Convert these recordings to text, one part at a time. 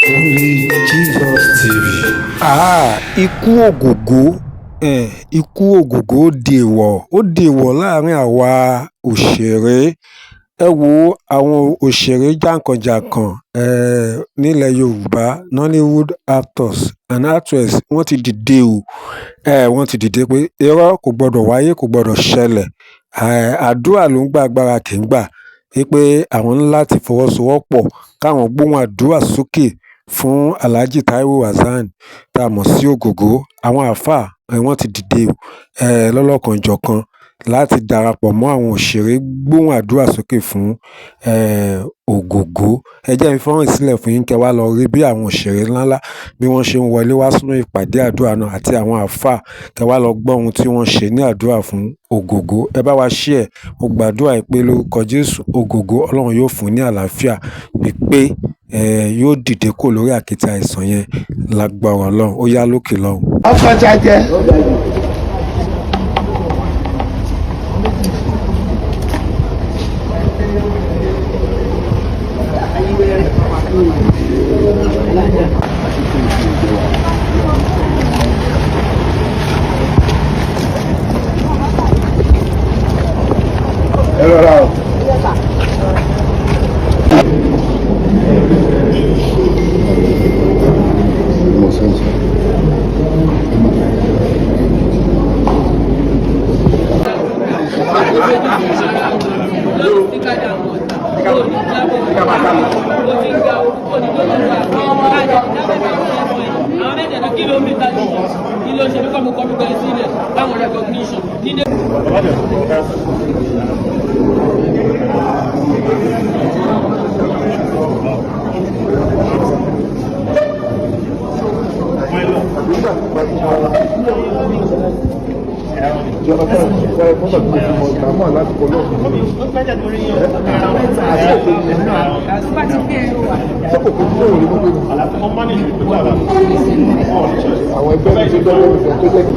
Only Jesus TV. Ah, ikú Ògògó, ikú Ògògó dèèwọ̀, ó dèèwọ̀ láàrin àwa òṣèré. Ẹ wo àwọn òṣèré jàǹkànjàǹkàn nílẹ̀ Yorùbá, Nollywood actors and actress, wọ́n ti dìde o. Wọ́n ti dìde pé irọ́ kò gbọdọ̀ wáyé, kò gbọdọ̀ ṣẹlẹ̀. Àdúrà ló ń gba agbára kì í gbà. Wípé àwọn ní láti fọwọ́sowọ́pọ̀ káwọn gbóhùn àdúrà sókè fún Alhaji Taiwo Hassan tá a mọ̀ sí Ògògó. Àwọn àáfàá wọ́n ti dìde o, lọ́lọ́kanòjọ̀kan láti darapọ̀ mọ́ àwọn òṣèré gbóhùn àdúrà sókè fún Ògògó. Ẹ jẹ́ n fi fọ́nrán yìí sílẹ̀ fún yín kẹ́ wá lọ rí bí àwọn òṣèré ńláńlá bí wọ́n ṣe ń wọlé wá sínú ìpàdé àdúrà náà àti àwọn àáfàá kẹ́ wá lọ gbọ́ ohun tí wọ́n ṣe ní àdúrà fún Ògògó. Ẹ bá wa share. Mo gbàdúrà pé lórúkọ Jésù, Ògògó Ọlọ́run yóò fún ní àlàáfíà pípé, yóò dìde kúrò lórí àkéte àìsàn yẹn lágbára Ọlọ́run. Ó yá lókè lọ́hùn. Ọkọ̀ jajẹ. Ẹ rọra o. Àwọn ẹgbẹ́ mi tó dọ́gbọ́n mi fẹ́ tó jẹ́ kí.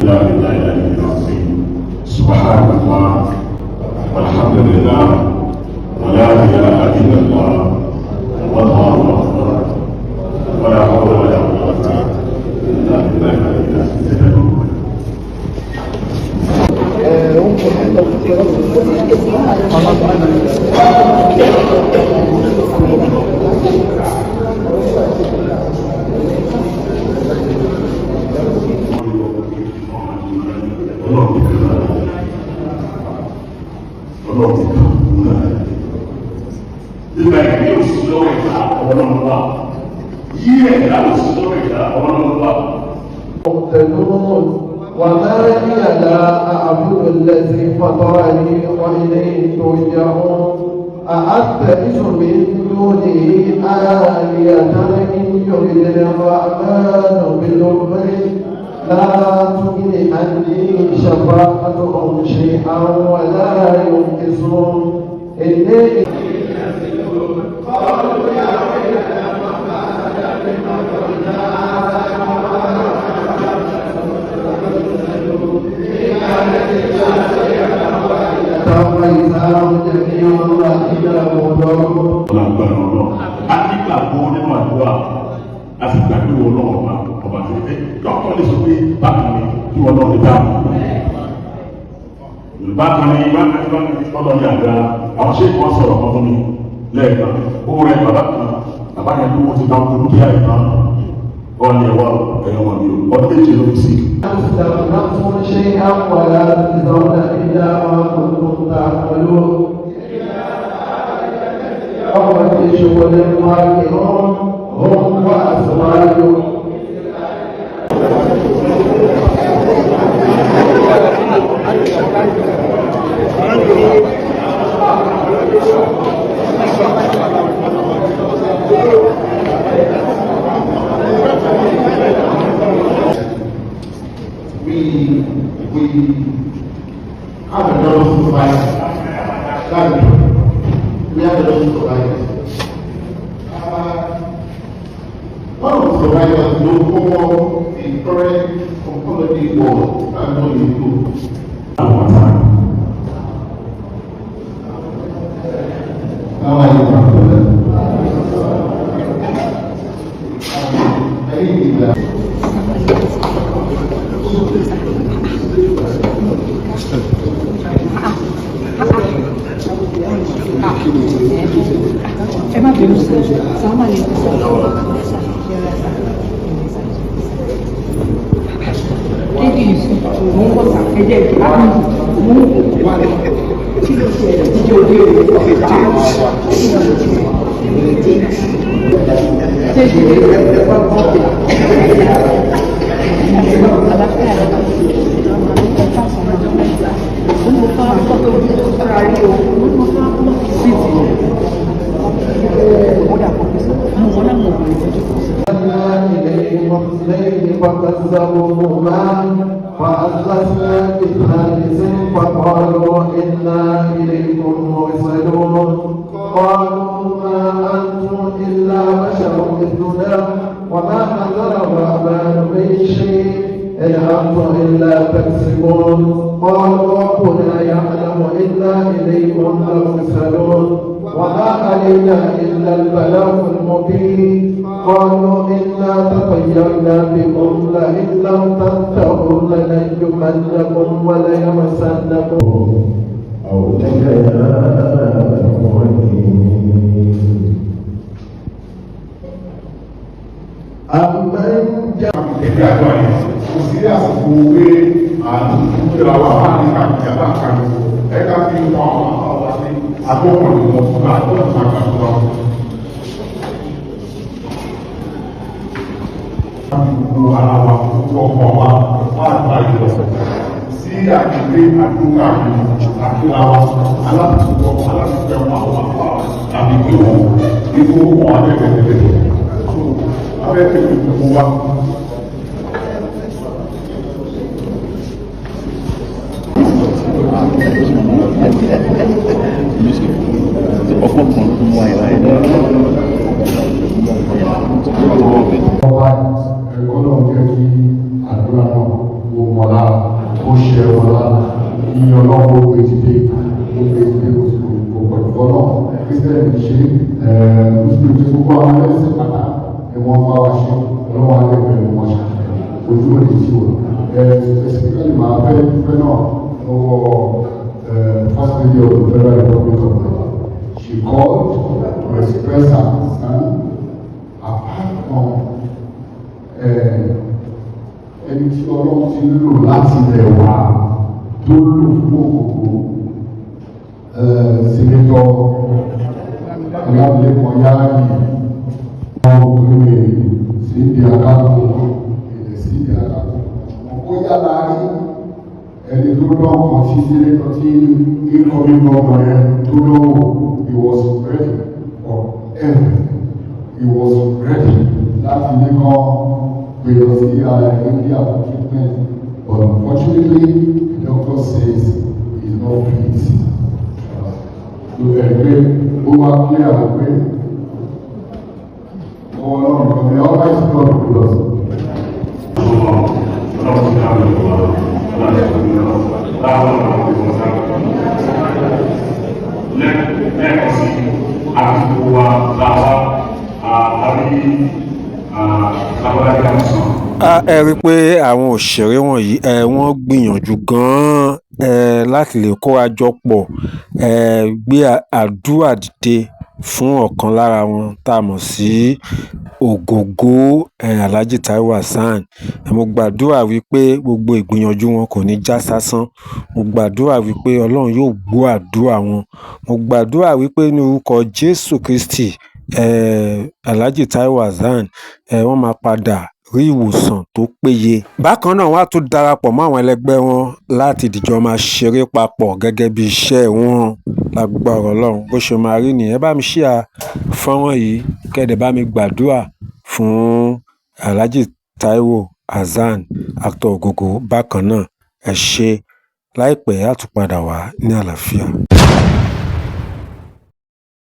لا إله إلا العظيم. سبحان الله والحمد لله ولا إله إلا الله والله أكبر ولا حول ولا قوة إلا بالله العلي. Ọlọ́run ti kàn kú náà. Ìgbà ìdí òsì lọ́wọ́ ẹ̀dá ọlọ́run wà. Yí ẹ̀dá òsì lọ́wọ́ ẹ̀dá ọlọ́run wà. مهتدون وما لي لا أعبد الذي فطرني وإليه ترجعون أأتخذ من دونه آلهة إن يردني الرحمن بضر لا تغن عني شفاعتهم شيئا ولا ينقذون إني فإذا هم جميع إلى محضرون. Ọlọ́gbàrá ọlọ́run. A nígbàgbọ́ nínú àdúrà, a sì gbàgbé ọlọ́run ọba ọba tó fẹ́. Dọ́kítọ̀ lè sọ pé bákan ni kí ọlọ́run lè dáhùn. Bákan ni bákan ni bákan ni ọlọ́run yàgbá. Àwọn ṣé wọ́n sọ̀rọ̀ kan fún mi lẹ́ẹ̀kan. Ó rẹ bàbá kan, bàbá yẹn lówó ti bá kú dúkìá yìí tán. Wọ́n ní ẹ̀wá ẹ̀yọ́ wọn ni o. Ọdún méje ló fi sí. تجزون نفس شيئا ولا تجزون إلا ما كنتم تعملون هم في شغل فاكهون هم وأزواجهم. We have a lot of survivors. That's it. We have a lot of survivors. One of the survivors ló kọ́ the current oncology ward and all the group. Àwọn àtàwọn. How are you, Pastor? I think it's, Ẹ má bínú sí sàmà lè sá kéde yusuf mo ń bọ̀ sá ẹjẹ́ ìjọba mo ń wà lọ kí ló ṣe jíjẹ òde òde ṣé ìdílé àlàáfíà mo fà gbọ́ pé ojú tó fara rí o mo fà sí ti ó dà pọ̀ pé mo wọ́n náà mo wọ̀ ìtọ́jú kù sí. إليهم اثنين فكذبوهما فعززنا بثالث فقالوا إنا إليكم مرسلون. قالوا ما أنتم إلا بشر مثلنا وما أنزل الرحمن من شيء إن أنتم إلا تكذبون. قالوا ربنا يعلم إنا إليكم لمرسلون وما علينا إلا البلاغ المبين. قالوا إنا تطيرنا بكم لئن لم تنتهوا لنرجمنكم وليمسنكم أو تكلم أمن Ẹgbẹ́ àjọ yẹn kò sí àsìkò pé àdúgbò wa wà ní kàkiri àbákan ẹ̀ka fi ń pa àwọn àwọn sí agbókànlè lọ fún àjọ àgbàdo wa. Gbogbo ara wa, gbogbo ọkọ̀ wa wà láàyè lọ sí àgbègbè àdúgbò àkíra wa alábùkù alábùkù ẹ̀wọ̀n àwọn àpá àbí pé wọn ikú wọn abẹ́tẹ̀tẹ̀lẹ̀ so abẹ́tẹ̀tẹ̀ gbogbo wa. Ọgbọ́n kan ló mú àyà ẹ̀ Ọba ẹ̀kọ́ náà jẹ́ kí àdúrà náà kó mọ́ lára, kó ṣe wọn lára, kí ọlọ́run ó gbé ti dé, ó gbé ti dé, kò sì kò pẹ̀lú ọlọ́run. Kírísítẹ́nì ṣe mùsùlùmí ṣe, gbogbo àwọn ẹlẹ́sìn pátá ni wọ́n bá wa ṣe. Ọlọ́run á lè pẹ̀lú wọn ṣe ojú òde tí wọ́n. Specifically, màá fẹ́ dúpẹ́ náà lọ́wọ́ First Lady of the Federal Republic of Nigeria. She called to express her concern. Apart from ẹni tí ọlọ́run ti ń lò láti ilẹ̀ wá tó lò fún Ògògó, Senator Ọlámilékan Yáyì, wọn ò lè sí ìdí akáko ilẹ̀ sí ìdí akáko ó yára rí ẹni tó lọ́kàn tí senator tí incoming governor yẹn tó lọ́wọ́. He was ready for everything. He was ready láti ní kán gbé lọ sí India for treatment, but unfortunately the doctor says he is not fit. So ẹgbẹ́ ó wá clear pé ọwọ́ ọlọ́run kan ní always God with us. Ọlọ́run ti dáhùn ìwà ọlọ́run ti dáhùn láwọn ọ̀rọ̀ ìwọ̀n lẹ́ẹ̀kan sí àdúgbò wa làwa àárí lábọ́lájà sàn. Ẹ rí i pé àwọn òṣèré wọ̀nyí, wọ́n gbìyànjú gan-an láti lè kóra jọ pọ̀, gbé àdúrà dìde fún ọ̀kan lára wọn tá a mọ̀ sí Ògògó, Alhaji Taiwo Hassan. Mo gbàdúrà wípé gbogbo ìgbìyànjú wọn kò ní já sásán. Mo gbàdúrà wípé Ọlọ́run yóò gbọ́ àdúrà wọn. Mo gbàdúrà wípé ní orúkọ Jésù Kristi, Alhaji Taiwo Hassan, wọ́n máa padà rí ìwòsàn tó péye. Bákan náà, wọ́n á tún darapọ̀ mọ́ àwọn ẹlẹgbẹ́ wọn láti dìjọ máa ṣeré papọ̀ gẹ́gẹ́ bí iṣẹ́ wọn. Lágbára Ọlọ́run, bó ṣe máa rí nìyẹn. Ẹ bá mi share fọ́nrán yìí, kẹ́ ẹ dẹ̀ bá mi gbàdúrà fún Alhaji Taiwo. Hasan, actor Ògògó bákan náà. Ẹ ṣé, láìpẹ́ a tún padà wá ní àlàáfíà.